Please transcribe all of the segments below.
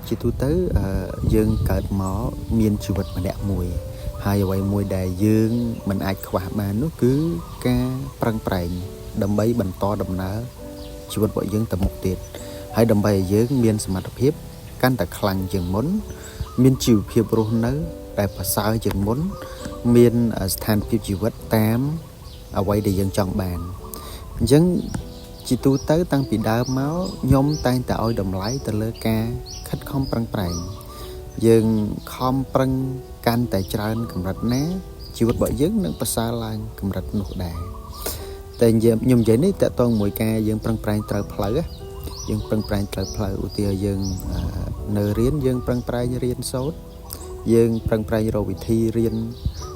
ជាទូទៅយើងកើតមកមានជីវិតម្នាក់មួយ ហើយអ្វីមួយដែលយើងមិនអាចខ្វះបាននោះគឺការប្រឹងប្រែងដើម្បីបន្តដំណើរជីវិតរបស់យើងទៅមុខទៀតហើយដើម្បីឲ្យយើងមានសមត្ថភាពកាន់តែខ្លាំងជាងមុន មានជីវភាពរស់នៅដែលប្រសើរជាងមុន មានស្ថានភាពជីវិតតាមអ្វីដែលយើងចង់បានអញ្ចឹងជាទូទៅតាំងពីដើមមកខ្ញុំតែងតែឲ្យតម្លៃទៅលើការខិតខំប្រឹងប្រែងយើងខំប្រឹងកាន់តែច្រើនកម្រិតណាជីវិតរបស់យើងនឹងប្រសើរឡើងកម្រិតនោះដែរតែខ្ញុំនិយាយនេះតកតងមួយការយើងប្រឹងប្រែងត្រូវផ្លូវណាយើងប្រឹងប្រែងត្រូវផ្លូវឧទាហរណ៍យើងនៅរៀនយើងប្រឹងប្រែងរៀនសូត្រយើងប្រឹងប្រែងរកវិធីរៀន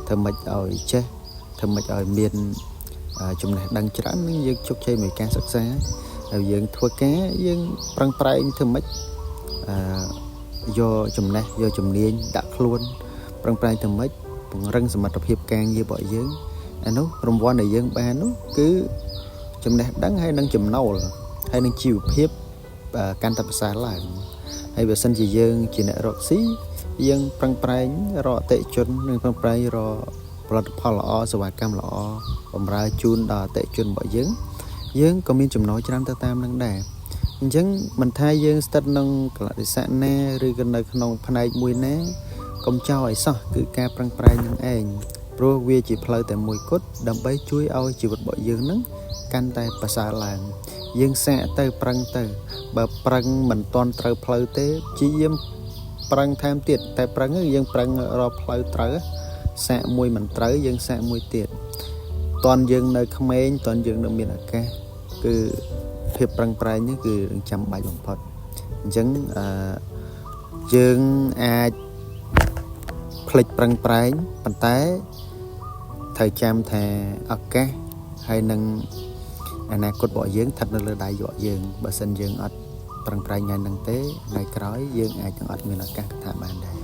ធ្វើម៉េចឲ្យចេះធ្វើម៉េចឲ្យមានចំណេះដឹងច្រើននឹងយើងជោគជ័យមួយការសិក្សាហើយយើងធ្វើការយើងប្រឹងប្រែងធ្វើម៉េចអឺយកចំណេះយកជំនាញដាក់ខ្លួនប្រឹងប្រែងធ្វើម៉េចពង្រឹងសមត្ថភាពការងាររបស់យើងអានោះរង្វាន់ដែលយើងបាននោះគឺចំណេះដឹងហើយនឹងចំណូលហើយនឹងជីវភាពកាន់តែប្រសើរឡើងហើយបើសិនជាយើងជាអ្នករកស៊ីយើងប្រឹងប្រែងរកអតិថិជននិងប្រឹងប្រែងរកផលិតផលល្អសេវាកម្មល្អបំរើជូនដល់អតិថិជនរបស់យើងយើងក៏មានចំណូលច្រើនទៅតាមនឹងដែរអញ្ចឹងមិនថាយើងស្ថិតក្នុងកលៈទេសៈណាឬក៏នៅក្នុងផ្នែកមួយណាកុំចោលឲ្យសោះគឺការប្រឹងប្រែងនឹងឯងព្រោះវាជាផ្លូវតែមួយគត់ដើម្បីជួយឲ្យជីវិតរបស់យើងនឹងកាន់តែប្រសើរឡើងយើងសាកទៅប្រឹងទៅបើប្រឹងមិនទាន់ត្រូវផ្លូវទេព្យាយាមប្រឹងថែមទៀតតែប្រឹងយើងប្រឹងរកផ្លូវត្រូវសាកមួយមិនត្រូវយើងសាកមួយទៀតតន់យើងនៅក្មេងតន់យើងនៅមានឱកាសគឺភាពប្រឹងប្រែងនេះគឺរឿងចាំបាច់បំផុតអញ្ចឹងអឺយើងអាចភ្លេចប្រឹងប្រែងប៉ុន្តែត្រូវចាំថាឱកាសហើយនឹងអនាគតរបស់យើងស្ថិតនៅលើដៃរបស់យើងបើសិនយើងអត់ប្រឹងប្រែងថ្ងៃហ្នឹងទេថ្ងៃក្រោយយើងអាចនឹងអត់មានឱកាសថាបានដែរ។